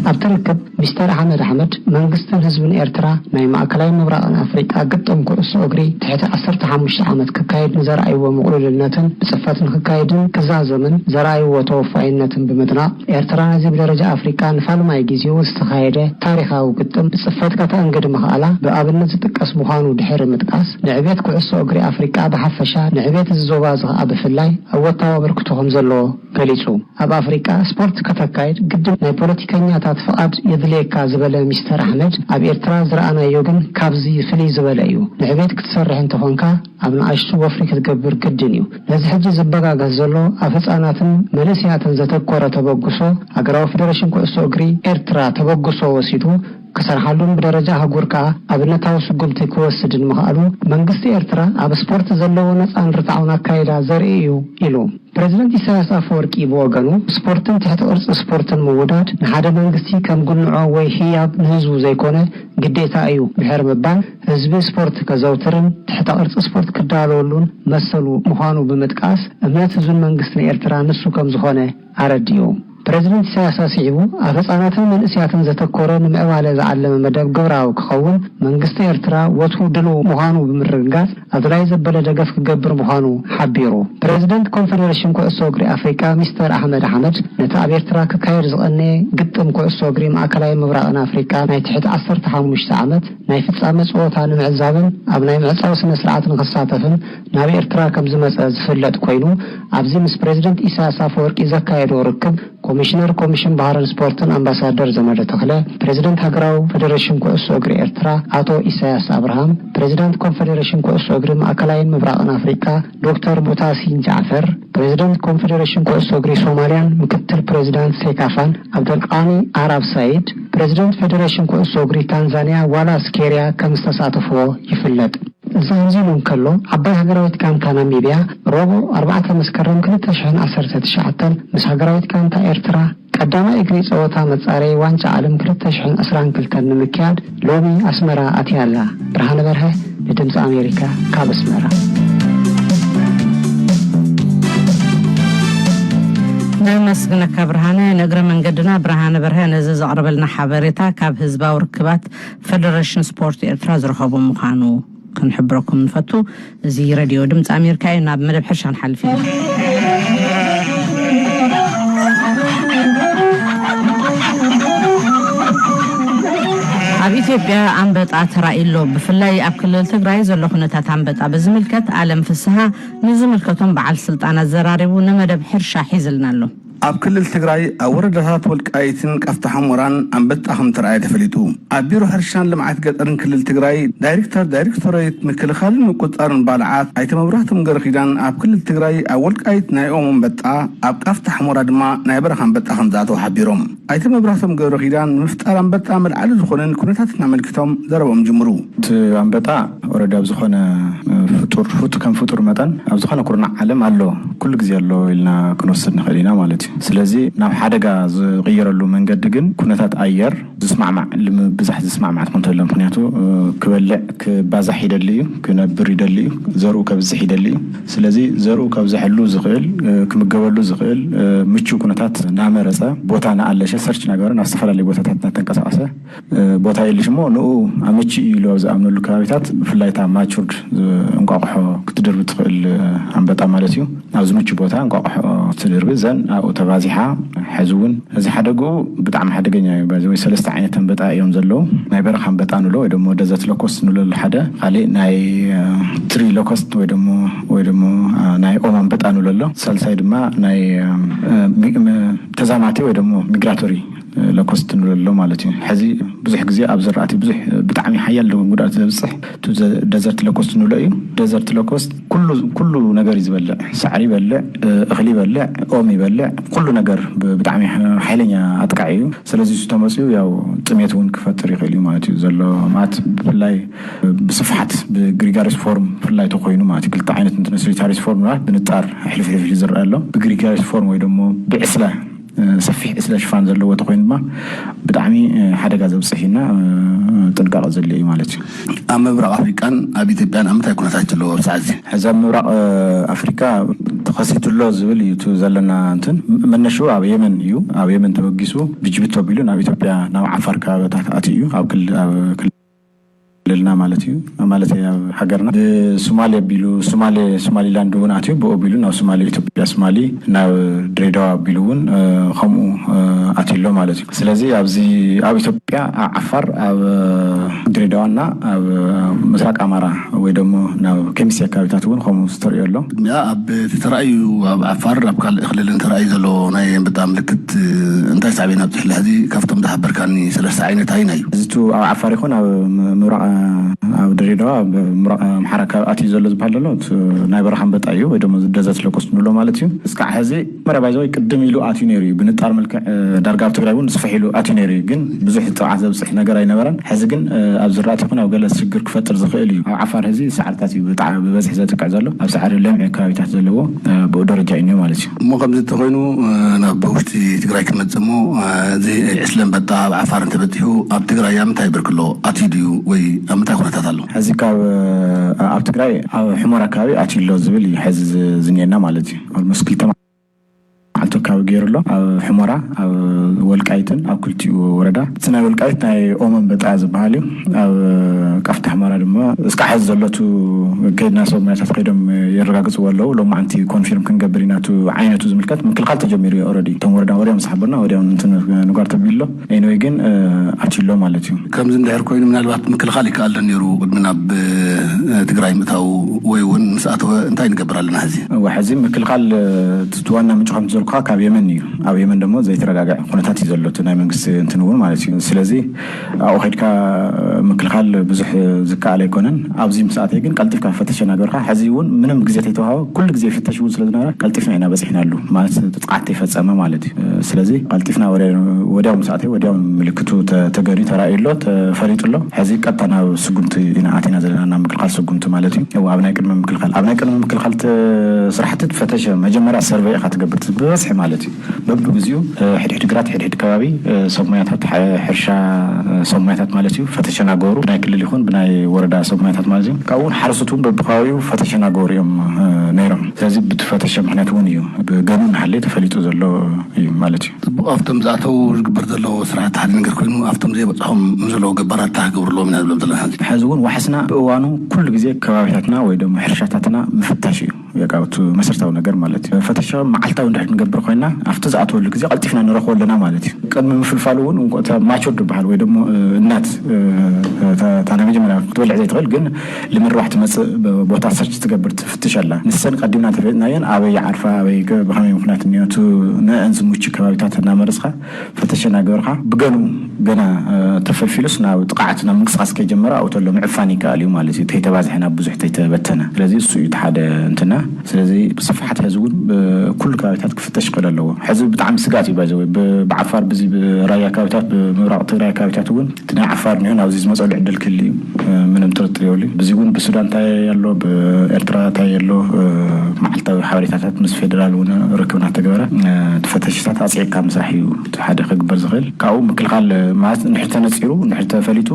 ኣብቲ ርክብ ሚስተር ኣሕመድ ኣሕመድ መንግስትን ህዝብን ኤርትራ ናይ ማእከላይ ምብራቕን ኣፍሪቃ ግጥም ኩዕሶ እግሪ ትሕቲ ዓሰርተ ሓሙሽተ ዓመት ክካየድ ንዘርኣይዎ ምቕሉልነትን ብጽፈት ንክካየድን ክዛዘምን ዘርኣይዎ ተወፋይነትን ብምድናቕ፣ ኤርትራ ነዚ ብደረጃ ኣፍሪቃ ንፋልማይ ግዜኡ ዝተኻየደ ታሪኻዊ ግጥም ብጽፈት ከተኣንግድ ምኽኣላ ብኣብነት ዝጥቀስ ምዃኑ ድሕሪ ምጥቃስ፣ ንዕቤት ኩዕሶ እግሪ ኣፍሪቃ ብሓፈሻ ንዕቤት እዚ ዞባ እዚ ከኣ ብፍላይ ኣወንታዊ ኣበርክቶ ከም ዘለዎ ገሊጹ። ኣብ ኣፍሪቃ ስፖርት ከተካይድ ግድን ናይ ፖለቲከኛታት ፍቓድ የድልየካ ዝበለ ሚስተር ኣሕመድ፣ ኣብ ኤርትራ ዝረኣናዮ ግን ካብዚ ፍልይ ዝበለ እዩ። ንዕቤት ክትሰርሕ እንተኾንካ ኣብ ንኣሽቱ ወፍሪ ክትገብር ግድን እዩ። ነዚ ሕጂ ዝበጋገስ ዘሎ ኣብ ህጻናትን መንእሰያትን ዘተኮረ ተበግሶ ሃገራዊ ፌደሬሽን ኩዕሶ እግሪ ኤርትራ ተበግሶ ወሲዱ ክሰርሓሉን ብደረጃ ኣህጉር ከኣ ኣብነታዊ ስጉምቲ ክወስድን ምኽኣሉ መንግስቲ ኤርትራ ኣብ ስፖርት ዘለዎ ነጻን ርትዓውን ኣካይዳ ዘርኢ እዩ ኢሉ። ፕረዚደንት ኢሳያስ ኣፈወርቂ ብወገኑ፣ ስፖርትን ትሕቲ ቅርጺ ስፖርትን ምውዳድ ንሓደ መንግስቲ ከም ጉንዖ ወይ ህያብ ንህዝቡ ዘይኮነ ግዴታ እዩ ድሕሪ ምባል፣ ህዝቢ ስፖርት ከዘውትርን ትሕተ ቅርጺ ስፖርት ክዳለወሉን መሰሉ ምዃኑ ብምጥቃስ፣ እምነት ህዝብን መንግስትን ኤርትራ ንሱ ከም ዝኾነ ኣረዲኡ። ፕረዚደንት ኢሳያስ ኣስዒቡ፣ ኣብ ህጻናትን መንእስያትን ዘተኮረ ንምዕባለ ዝዓለመ መደብ ግብራዊ ክኸውን መንግስቲ ኤርትራ ወትሩ ድሉው ምዃኑ ብምርግጋጽ፣ ኣድላይ ዘበለ ደገፍ ክገብር ምዃኑ ሓቢሩ። ፕረዚደንት ኮንፈደሬሽን ኩዕሶ እግሪ ኣፍሪቃ ሚስተር ኣሕመድ ኣሕመድ፣ ነቲ ኣብ ኤርትራ ክካየድ ዝቐነየ ግጥም ኩዕሶ እግሪ ማእከላይ ምብራቕን ኣፍሪቃ ናይ ትሕቲ ዓሰርተ ሓሙሽተ ዓመት ናይ ፍጻመ ጸወታ ንምዕዛብን ኣብ ናይ ምዕጻው ስነ ስርዓት ንኽሳተፍን ናብ ኤርትራ ከም ዝመጸ ዝፍለጥ ኮይኑ፣ ኣብዚ ምስ ፕረዚደንት ኢሳያስ ኣፈወርቂ ዘካየዶ ርክብ ኮሚሽነር ኮሚሽን ባህርን ስፖርትን ኣምባሳደር ዘመደ ተኽለ፣ ፕሬዚደንት ሃገራዊ ፌዴሬሽን ኩዕሶ እግሪ ኤርትራ ኣቶ ኢሳያስ ኣብርሃም፣ ፕሬዚዳንት ኮንፌዴሬሽን ኩዕሶ እግሪ ማእከላይን ምብራቕን ኣፍሪቃ ዶክተር ሙታሲን ጃዕፈር፣ ፕሬዚዳንት ኮንፌዴሬሽን ኩዕሶ እግሪ ሶማልያን ምክትል ፕሬዚዳንት ሴካፋን ኣብደልቃኒ ኣራብ ሳይድ፣ ፕሬዚዳንት ፌዴሬሽን ኩዕሶ እግሪ ታንዛንያ ዋላስ ኬርያ ከም ዝተሳተፍዎ ይፍለጥ። እዚ ከምዚ ኢሉ እንከሎ፣ ዓባይ ሃገራዊት ጋንታ ናሚብያ ረቡዕ ኣርባዕተ መስከረም ክልተ ሽሕን ዓሰርተ ትሽዓተን ምስ ሃገራዊት ጋንታ ኤርትራ ቀዳማይ እግሪ ጸወታ መጻረዪ ዋንጫ ዓለም ክልተ ሽሕን ዕስራን ክልተን ንምክያድ ሎሚ ኣስመራ ኣትያ ኣላ። ብርሃነ በርሀ ንድምጺ ኣሜሪካ ካብ ኣስመራ። ነመስግነካ ብርሃነ። ንእግረ መንገድና ብርሃነ በርሀ ነዚ ዘቕረበልና ሓበሬታ ካብ ህዝባዊ ርክባት ፌደሬሽን ስፖርት ኤርትራ ዝረኸቦ ምዃኑ ክንሕብረኩም ንፈቱ። እዚ ሬድዮ ድምፂ ኣሜሪካ እዩ። ናብ መደብ ሕርሻ ክንሓልፍ ኢና። ኣብ ኢትዮጵያ ኣንበጣ ተራእዩ ኣሎ። ብፍላይ ኣብ ክልል ትግራይ ዘሎ ኩነታት ኣንበጣ ብዝምልከት ኣለም ፍስሃ ንዝምልከቶም በዓል ስልጣን ኣዘራሪቡ ንመደብ ሕርሻ ሒዝልና ኣሎ። ኣብ ክልል ትግራይ ኣብ ወረዳታት ወልቃይትን ቃፍታ ሑመራን ኣንበጣ ከም ተረኣየ ተፈሊጡ። ኣብ ቢሮ ሕርሻን ልምዓት ገጠርን ክልል ትግራይ ዳይሬክተር ዳይሬክቶሬት ምክልኻልን ምቁፅፃርን ባልዓት ኣይተ መብራህቶም ገብረኪዳን፣ ኣብ ክልል ትግራይ ኣብ ወልቃይት ናይ ኦም ኣንበጣ፣ ኣብ ቃፍታ ሑመራ ድማ ናይ በረኻ ኣንበጣ ከም ዝኣተወ ሓቢሮም። ኣይተ መብራህቶም ገብረኪዳን፣ ንምፍጣር ኣንበጣ መልዓሊ ዝኾነን ኩነታትን ኣመልኪቶም ዘረብኦም ጅምሩ። እቲ ኣንበጣ ኦረዲ ኣብ ዝኾነ ፍጡር ፍጡ ከም ፍጡር መጠን ኣብ ዝኾነ ኩርናዕ ዓለም ኣሎ፣ ኩሉ ግዜ ኣሎ ኢልና ክንወስድ ንኽእል ኢና ማለት እዩ። ስለዚ ናብ ሓደጋ ዝቕየረሉ መንገዲ ግን ኩነታት ኣየር ዝስማዕማዕ፣ ልምብዛሕ ዝስማዕማዕ ትኾን ተሎ። ምክንያቱ ክበልዕ ክባዛሕ ይደሊ እዩ፣ ክነብር ይደሊ እዩ፣ ዘርኡ ከብዝሕ ይደሊ እዩ። ስለዚ ዘርኡ ከብዝሐሉ ዝኽእል፣ ክምገበሉ ዝኽእል ምቹው ኩነታት እናመረፀ፣ ቦታ እናኣለሸ፣ ሰርች እናገበረ ናብ ዝተፈላለዩ ቦታታት እናተንቀሳቐሰ ቦታ የልሽ እሞ ንኡ ኣመቺ እዩ ኢሉ ኣብ ዝኣምነሉ ከባቢታት፣ ብፍላይ እታ ማቹርድ እንቋቑሖ ክትድርቢ ትኽእል ኣንበጣ ማለት እዩ። ኣብዚ ምቹ ቦታ እንቋቑሖ ትድርቢ፣ ዘን ኣብኡ ተባዚሓ። ሕዚ እውን እዚ ሓደግኡ ብጣዕሚ ሓደገኛ እዩ። በዚ ወይ ሰለስተ ዓይነት ኣንበጣ እዮም ዘለዉ። ናይ በረኻ ኣንበጣ ንብሎ ወይ ደሞ ደዘርት ሎኮስት ንብሎ ኣሎ ሓደ፣ ካሊእ ናይ ትሪ ሎኮስት ወይ ደሞ ወይ ደሞ ናይ ኦም ኣንበጣ ንብሎ ኣሎ። ሳልሳይ ድማ ናይ ተዛማቲ ወይ ደሞ ሚግራቶሪ ሎኮስት ንብሎ ኣሎ ማለት እዩ። ሕዚ ብዙሕ ግዜ ኣብ ዝራእቲ ብዙሕ ብጣዕሚ ሓያል ጉድኣት ዘብፅሕ ደዘርት ሎኮስት ንብሎ እዩ። ደዘርት ሎኮስት ኩሉ ኩሉ ነገር እዩ ዝበልዕ። ሳዕሪ ይበልዕ፣ እኽሊ ይበልዕ፣ ኦም ይበልዕ፣ ኩሉ ነገር ብጣዕሚ ሓይለኛ ኣጥቃዒ እዩ። ስለዚ እሱ ተመፅኡ ያው ጥሜት እውን ክፈጥር ይኽእል እዩ ማለት እዩ ዘሎ። ማለት ብፍላይ ብስፍሓት ብግሪጋሪስ ፎርም ብፍላይ ተኮይኑ ማለት እዩ። ክልተ ዓይነት እንትን ሶሊታሪስ ፎርም ማለት ብንጣር ሕልፍልፍ ዝረአ ኣሎ። ብግሪጋሪስ ፎርም ወይ ደሞ ብዕስለ ሰፊሕ ዕስለ ሽፋን ዘለዎ ተኮይኑ ድማ ብጣዕሚ ሓደጋ ዘብፅሕ እና ጥንቃቐ ዘድልዮ እዩ ማለት እዩ። ኣብ ምብራቕ ኣፍሪቃን ኣብ ኢትዮጵያን ኣብ ምንታይ ኩነታት ዘለዎ ኣብ ሰዓት እዚ? ሕዚ ኣብ ምብራቕ ኣፍሪካ ተኸሲቱ ኣሎ ዝብል እዩ እቲ ዘለና እንትን። መነሽኡ ኣብ የመን እዩ። ኣብ የመን ተበጊሱ ብጅቡቲ ኣቢሉ ናብ ኢትዮጵያ ናብ ዓፋር ከባቢታት ኣትዩ እዩ። ኣብ ክልልና ማለት እዩ፣ ማለት ኣብ ሃገርና ብሶማሌ ኣቢሉ፣ ሶማሌ ሶማሊላንድ እውን ኣትዩ፣ ብኡ ኣቢሉ ናብ ሶማሌ፣ ኢትዮጵያ ሶማሊ፣ ናብ ድሬዳዋ ኣቢሉ እውን ከምኡ ኣትዩ ኣሎ ማለት እዩ። ስለዚ ኣብዚ ኣብ ኢትዮጵያ፣ ኣብ ዓፋር፣ ኣብ ድሬዳዋና ኣብ ምስራቅ ኣማራ ወይ ደሞ ናብ ከሚሴ ኣካባቢታት እውን ከምኡ ዝተርእዮ ኣሎ። ቅድሚያ ኣብ ተራእዩ ኣብ ዓፋር ኣብ ካልእ ክልልን ተራእዩ ዘሎ ናይ ኣንበጣ ምልክት እንታይ ሳዕቤን ኣብፅሕሉ? ሕዚ ካብቶም ዝሓበርካኒ ሰለስተ ዓይነት ኣይናይ እዩ? እዚ ኣብ ዓፋር ይኹን ኣብ ምብራቕ፣ ኣብ ድሬዳዋ፣ ኣብ ምብራቕ ኣምሓራ ኣካባቢ ኣትዩ ዘሎ ዝበሃል ዘሎ ናይ በረኻ ኣንበጣ እዩ ወይ ደሞ ደዘርት ሎኮስት ንብሎ ማለት እዩ። እስካዕ ሕዚ መጀመርያ ባይዘወይ ቅድም ኢሉ ኣትዩ ነይሩ እዩ። ብንጣር መልክዕ ዳርጋ ኣብ ትግራይ እውን ስፍሕ ኢሉ ኣትዩ ነይሩ እዩ። ግን ብዙሕ ጥቕዓት ዘብፅሕ ነገር ኣይነበረን። ሕዚ ግን ኣብ ዝራእቲ ይኹን ኣብ ገለ ሽግር ክፈጥር ዝኽእል እዩ። ኣብ ዓፋር ሕዚ ሳዕርታት እዩ ብጣዕሚ ብበዝሒ ዘጥቅዕ ዘሎ። ኣብ ሳዕሪ ለምዒ ከባቢታት ዘለዎ ብኡ ደረጃ እዩ ማለት እዩ። እሞ ከምዚ እንተኾይኑ ናብ ውሽጢ ትግራይ ክንመፅእ እሞ እዚ ዕስለ ኣንበጣ ኣብ ዓፋር እንተበፂሑ ኣብ ትግራይ ኣብ ምንታይ ብርክ ኣሎ? ኣትዩ ድዩ ወይ ኣብ ምንታይ ኩነታት ኣሎ? ሕዚ ካብ ኣብ ትግራይ ኣብ ሕሞራ ኣካባቢ ኣትዩ ኣሎ ዝብል እዩ ሕዚ ዝኒኤና ማለት እዩ። ኦልሞስት ክልተ መዓልቲ ኣካባቢ ገይሩ ኣሎ። ኣብ ሕሞራ፣ ኣብ ወልቃይትን ኣብ ክልቲኡ ወረዳ። እቲ ናይ ወልቃይት ናይ ኦም ኣንበጣ ዝበሃል እዩ። ኣብ ቃፍታ ሕሞራ ድማ እስካዕ ሕዚ ዘሎ እቲ ከይድና ሰብ ሞያታት ከይዶም የረጋግፅዎ ኣለዉ። ሎማዓንቲ ኮንፊርም ክንገብር ኢና። እቲ ዓይነቱ ዝምልከት ምክልኻል ተጀሚሩ እዩ ኦልሬዲ። እቶም ወረዳ ወዲኦም ምስ ሓበርና ወዲኦም እንትን ንጓር ተቢሉ ኣሎ። ኤኒወይ ግን ኣትዩ ኣሎ ማለት እዩ። ከምዚ እንድሕር ኮይኑ ምናልባት ምክልኻል ይከኣል ዶ ነይሩ ቅድሚ ናብ ትግራይ ምእታው ወይ እውን ምስ ኣተወ እንታይ ንገብር ኣለና ሕዚ? እዋ ሕዚ ምክልኻል እቲ ዋና ምንጭ ከምቲ ዘልኩኻ ካብ የመን እዩ። ኣብ የመን ደሞ ዘይተረጋግዐ ኩነታት እዩ ዘሎ እቲ ናይ መንግስቲ እንትን እውን ማለት እዩ። ስለዚ ኣብኡ ከድካ ምክልኻል ብዙሕ ዝከኣል ኣይኮነን። ኣብዚ ምስ ኣተየ ግን ቀልጢፍካ ፈተሸ ናገርካ ሕዚ እውን ምንም ግዜ ተይተዋሃቦ ኩሉ ግዜ ይፍተሽ እውን ስለ ዝነበረ ቀልጢፍና ኢና በፂሕናሉ ማለት ጥቕዓት ተይፈፀመ ማለት እዩ። ስለዚ ቀልጢፍና ወዲያው ምስ ኣተየ ወዲያው ምልክቱ ተገርዩ ተራእዩ ኣሎ፣ ተፈሊጡ ኣሎ። ሕዚ ቀጥታ ናብ ስጉምቲ ኢና ኣቲና ዘለና፣ ናብ ምክልኻል ስጉምቲ ማለት እዩ። እው ኣብ ናይ ቅድመ ምክልኻል ኣብ ናይ ቅድመ ምክልኻል ስራሕቲ ፈተሸ መጀመርያ ሰርቬይ ኢኻ ትገብር ብበዝሒ ማለት እዩ። በብግዚኡ ሕድሕድ ግራት ሕድሕድ ከባቢ ሰብ ሞያታት ሕርሻ ሰብ ሞያታት ማለት እዩ ፈተሸ ናገሩ፣ ብናይ ክልል ይኹን ብናይ ወረዳ ሰብ ሞያታት ማለት እዩ። ካብኡ እውን ሓረስቶት እውን በብከባቢኡ ፈተሸ ናገሩ እዮም ነይሮም። ስለዚ ብቲ ፈተሸ ምክንያት እውን እዩ ብገኑ እናሃለየ ተፈሊጡ ዘሎ እዩ ማለት እዩ። ፅቡቕ፣ ኣብቶም ዝኣተው ዝግበር ዘሎ ስራሕቲ ሓደ ነገር ኮይኑ ኣብቶም ዘይበፅሖም ዘለዉ ገባራት እንታይ ክገብሩ ኣለዎም ኢና ንብሎም ዘለና ሕዚ? ሕዚ እውን ዋሕስና ብእዋኑ ኩሉ ግዜ ከባቢታትና ወይ ድማ ሕርሻታትና ምፍታሽ እዩ። በቃ ያው እቲ መሰረታዊ ነገር ማለት እዩ። ፈተሻ መዓልታዊ እንድሕር ንገብር ኮይና ኣብቲ ዝኣተወሉ ግዜ ቀልጢፍና ንረኽቦ ኣለና ማለት እዩ። ቅድሚ ምፍልፋሉ እውን እንቆ-፣ እታ ማቹር ዝበሃል ወይ ደግሞ እናት እታ ናይ መጀመርያ ክትበልዕ ዘይትኽእል ግን ልምርባሕ ትመፅእ ቦታ ሰርች ትገብር ትፍትሽ ኣላ። ንሰን ቀዲምና ተፈጥናየን ኣበይ ይዓርፋ ኣበይ ከ-፣ ብኸመይ ምክንያት እኒኦቱ ንአን ዝሙች ከባቢታት እናመረፅካ ፈተሸ እናገበርካ ብገኑ ገና ተፈልፊሉስ ናብ ጥቕዓት ናብ ምንቅስቃስ ከይጀመረ ኣብኡ ተሎ ምዕፋን ይከኣል እዩ ማለት እዩ። ተይተባዝሐ ናብ ብዙሕ ተይተበተነ ስለዚ እሱ እዩ ሓደ እንትና ስለዚ ብስፍሓት ሕዚ እውን ኩሉ ከባቢታት ክፍተሽ ክእል ኣለዎ። ሕዚ ብጣዕሚ ስጋት እዩ ባይዘወ ብዓፋር ብዚ ብራያ ከባቢታት ብምብራቕ ትግራይ ከባቢታት እውን እቲ ናይ ዓፋር እኒሆ ናብዚ ዝመፀሉ ዕድል ክህል እዩ። ምንም ጥርጥር የብሉ። ብዚ እውን ብሱዳን እንታይ ኣሎ ብኤርትራ እንታይ ኣሎ መዓልታዊ ሓበሬታታት ምስ ፌደራል እውን ርክብ እናተገበረ እቲ ፈተሽታት ኣፅዒካ ምስራሕ እዩ እቲ ሓደ ክግበር ዝኽእል። ካብኡ ምክልኻል ማለት እንድሕር ተነፂሩ እንድሕር ተፈሊጡ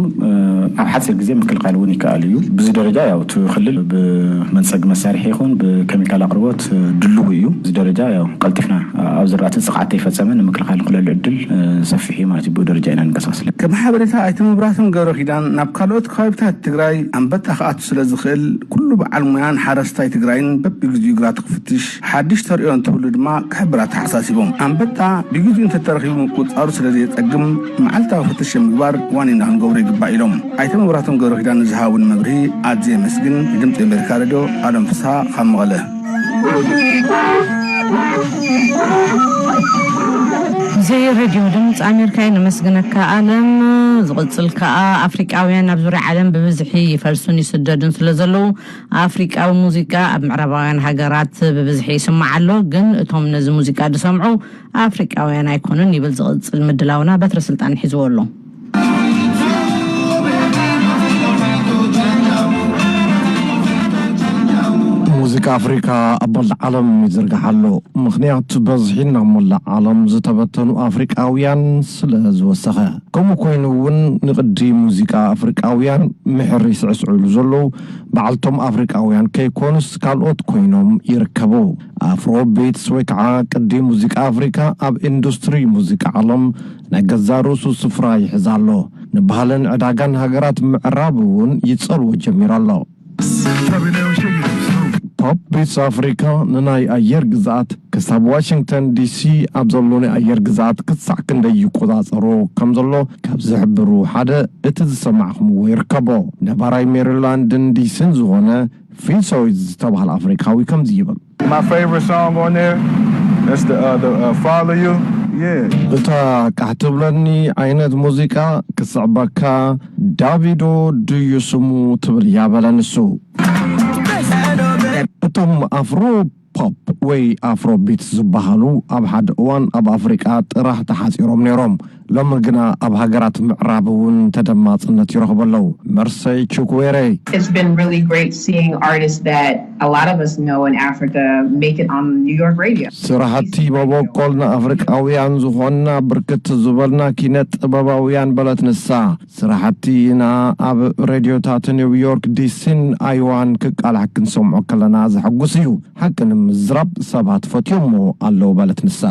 ኣብ ሓፂር ግዜ ምክልኻል እውን ይከኣል እዩ። ብዚ ደረጃ ያው እቲ ክልል ብመንፀጊ መሳርሒ ይኹን ብኬሚካል ኣቕርቦት ድልው እዩ። እዚ ደረጃ ያው ቀልጢፍና ኣብ ዝራእቲ ፅቕዓት ተይፈፀመ ንምክልኻል ንክለሉ ዕድል ሰፊሕ እዩ ማለት እዩ። ብኡ ደረጃ ኢና ንንቀሳቀስ። ከም ሓበሬታ ኣይተ መብራህቶም ገብረ ኪዳን ናብ ካልኦት ከባቢታት ትግራይ ኣንበጣ ክኣቱ ስለ ዝኽእል ኩሉ በዓል ሙያን ሓረስታይ ትግራይን በብግዚኡ ግራቱ ክፍትሽ ሓድሽ ተርእዮ እንትህሉ ድማ ክሕብር ኣተሓሳሲቦም። ኣንበጣ ብግዚኡ እንተተረኺቡ ምቁፅፃሩ ስለ ዘየፀግም መዓልታዊ ፍተሸ ምግባር ዋኒና ክንገብሮ ይግባእ ኢሎም። ኣይተ መብራህቶም ገብረ ኪዳን ንዝሃቡን መብርሂ ኣዝየ የመስግን። ንድምፂ ኣሜሪካ ሬድዮ ኣለም ፍስሃ ካብ መቐለ። እዚ ሬድዮ ድምፂ ኣሜሪካ እዩ። ነመስግነካ ኣለም። ዝቕፅል ከዓ ኣፍሪቃውያን ኣብ ዙርያ ዓለም ብብዝሒ ይፈልሱን ይስደዱን ስለ ዘለዉ ኣፍሪቃዊ ሙዚቃ ኣብ ምዕራባውያን ሃገራት ብብዝሒ ይስማዕ ኣሎ። ግን እቶም ነዚ ሙዚቃ ዝሰምዑ ኣፍሪቃውያን ኣይኮኑን ይብል ዝቕፅል ምድላውና በትረ ስልጣን ሒዝዎ ኣሎ። ሙዚቃ ኣፍሪካ ኣብ መላእ ዓለም ይዝርጋሕ ኣሎ። ምኽንያቱ በዝሒ ናብ መላእ ዓለም ዝተበተኑ ኣፍሪቃውያን ስለ ዝወሰኸ። ከምኡ ኮይኑ እውን ንቅዲ ሙዚቃ ኣፍሪቃውያን ምሕር ይስዕስዕሉ ዘለዉ በዓልቶም ኣፍሪቃውያን ከይኮኑስ ካልኦት ኮይኖም ይርከቡ። ኣፍሮ ቤትስ ወይ ከዓ ቅዲ ሙዚቃ ኣፍሪካ ኣብ ኢንዱስትሪ ሙዚቃ ዓለም ናይ ገዛ ርእሱ ስፍራ ይሕዝ ኣሎ። ንባህልን ዕዳጋን ሃገራት ምዕራብ እውን ይጸልዎ ጀሚሩ ኣሎ። ፖፕ ቤትስ ኣፍሪካ ንናይ ኣየር ግዝኣት ክሳብ ዋሽንግተን ዲሲ ኣብ ዘሎ ናይ ኣየር ግዝኣት ክሳዕ ክንደይ ይቆጻጸሮ ከም ዘሎ ካብ ዝሕብሩ ሓደ እቲ ዝሰማዕኹምዎ ይርከቦ። ነባራይ ሜሪላንድን ዲሲን ዝኾነ ፊሶይዝ ዝተባህለ ኣፍሪካዊ ከምዚ ይብል። My favorite song on there, that's the uh, the uh, Follow You. Yeah. እታ ቃሕ ትብለኒ ዓይነት ሙዚቃ ክስዕበካ ዳቪዶ ድዩ ስሙ ትብል እያ በለ ንሱ። እቶም ኣፍሮ ፖፕ ወይ ኣፍሮ ቢትስ ዝበሃሉ ኣብ ሓደ እዋን ኣብ ኣፍሪቃ ጥራሕ ተሓፂሮም ነይሮም። ሎሚ ግና ኣብ ሃገራት ምዕራብ እውን ተደማፅነት ይረኽቡ ኣለዉ። መርሰይ ቹክዌሬ። It's been really great seeing artists that a lot of us know in Africa make it on New York radio. ስራሕቲ መበቆል ንኣፍሪቃውያን ዝኾንና ብርክት ዝበልና ኪነ ጥበባውያን በለት ንሳ። ስራሕቲና ኣብ ሬድዮታት ኒውዮርክ ዲሲን ኣይዋን ክቃላሕ ክንሰምዖ ከለና ዘሐጉስ እዩ። ሓቂ ንምዝራብ ሰባት ፈትዮሞ ኣለዉ በለት ንሳ።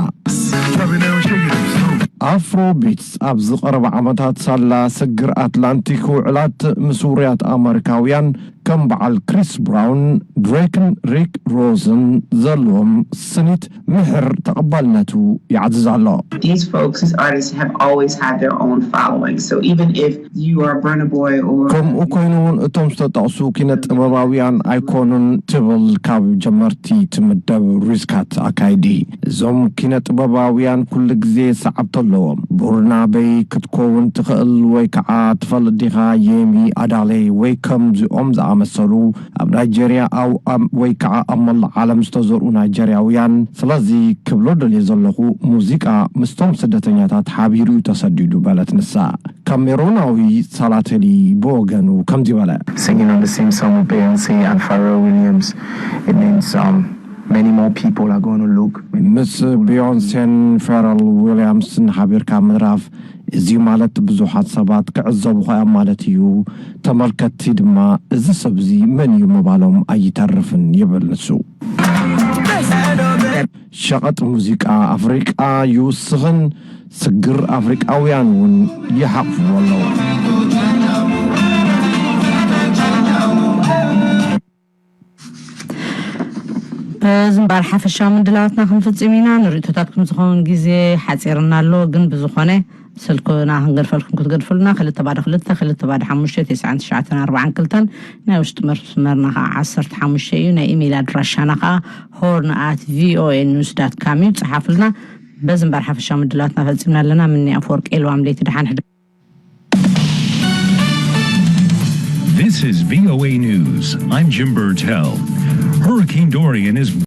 ኣፍሮ ቢትስ ኣብዚ ቀረባ ዓመታት ሳላ ስግር ኣትላንቲክ ውዕላት ምስ ውሩያት ኣመሪካውያን ከም በዓል ክሪስ ብራውን፣ ድሬክን ሪክ ሮዝን ዘለዎም ስኒት ምሕር ተቐባልነቱ ይዓዝዝ ኣሎ። These folks, these artists have always had their own following. So even if you are Burna Boy or ከምኡ ኮይኑ እውን እቶም ዝተጠቕሱ ኪነ ጥበባውያን ኣይኮኑን ትብል ካብ ጀመርቲ ትምደብ ሪስካት ኣካይዲ። እዞም ኪነ ጥበባውያን ኩሉ ግዜ ሰዓብቲ ኣለዎም። ቡርና በይ ክትኮውን ትኽእል ወይ ከዓ ትፈልጥ ዲኻ የሚ ኣዳለይ ወይ ከምዚኦም ዝኣመሰሉ ኣብ ናይጀርያ ኣብ ኣብ ወይ ከዓ ኣብ መላእ ዓለም ዝተዘርኡ ናይጀርያውያን። ስለዚ ክብሎ ደልየ ዘለኹ ሙዚቃ ምስቶም ስደተኛታት ሓቢሩ እዩ ተሰዲዱ በለት ንሳ። ካሜሮናዊ ሳላተሊ ብወገኑ ከምዚ በለ። Singing on the same song with Beyonce and Pharrell Williams, it means um, many more people are going to look. ምስ ቢዮንሴን ፌረል ዊልያምስን ሓቢርካ ምድራፍ እዚ ማለት ብዙሓት ሰባት ክዕዘቡኻ እዮም ማለት እዩ። ተመልከትቲ ድማ እዚ ሰብ እዚ መን እዩ ምባሎም ኣይተርፍን ይብል ንሱ። ሸቐጥ ሙዚቃ ኣፍሪቃ ይውስኽን ስግር ኣፍሪቃውያን እውን ይሓቕፍዎ ኣለዉ። እዚ እምበኣር ሓፈሻዊ ምድላዋትና ክንፍጽም ኢና። ንርእይቶታትኩም ዝኸውን ግዜ ሓጺርና ኣሎ፣ ግን ብዝኾነ ስልክና ክንገድፈልኩም ክትገድፍሉና፣ ክልተ ባዶ ክልተ፣ ክልተ ባዶ ሓሙሽተ፣ ተስዓን ትሽዓተን ኣርባዓን ክልተን፣ ናይ ውሽጢ መስመርና ኸዓ ዓሰርተ ሓሙሽተ እዩ። ናይ ኢሜይል ኣድራሻና ኸዓ ሆርን ኣት ቪኦኤ ኒውስ ዳት ካም እዩ። ጽሓፍልና። በዚ እምበኣር ሓፈሻዊ ምድላዋትና ፈጺምና ኣለና። ምኒ ኣፈወርቂ ኤልዋም ለይቲ ደሓን ሕድ- This is V O A News. I'm Jim Burtell. Hurricane Dorian is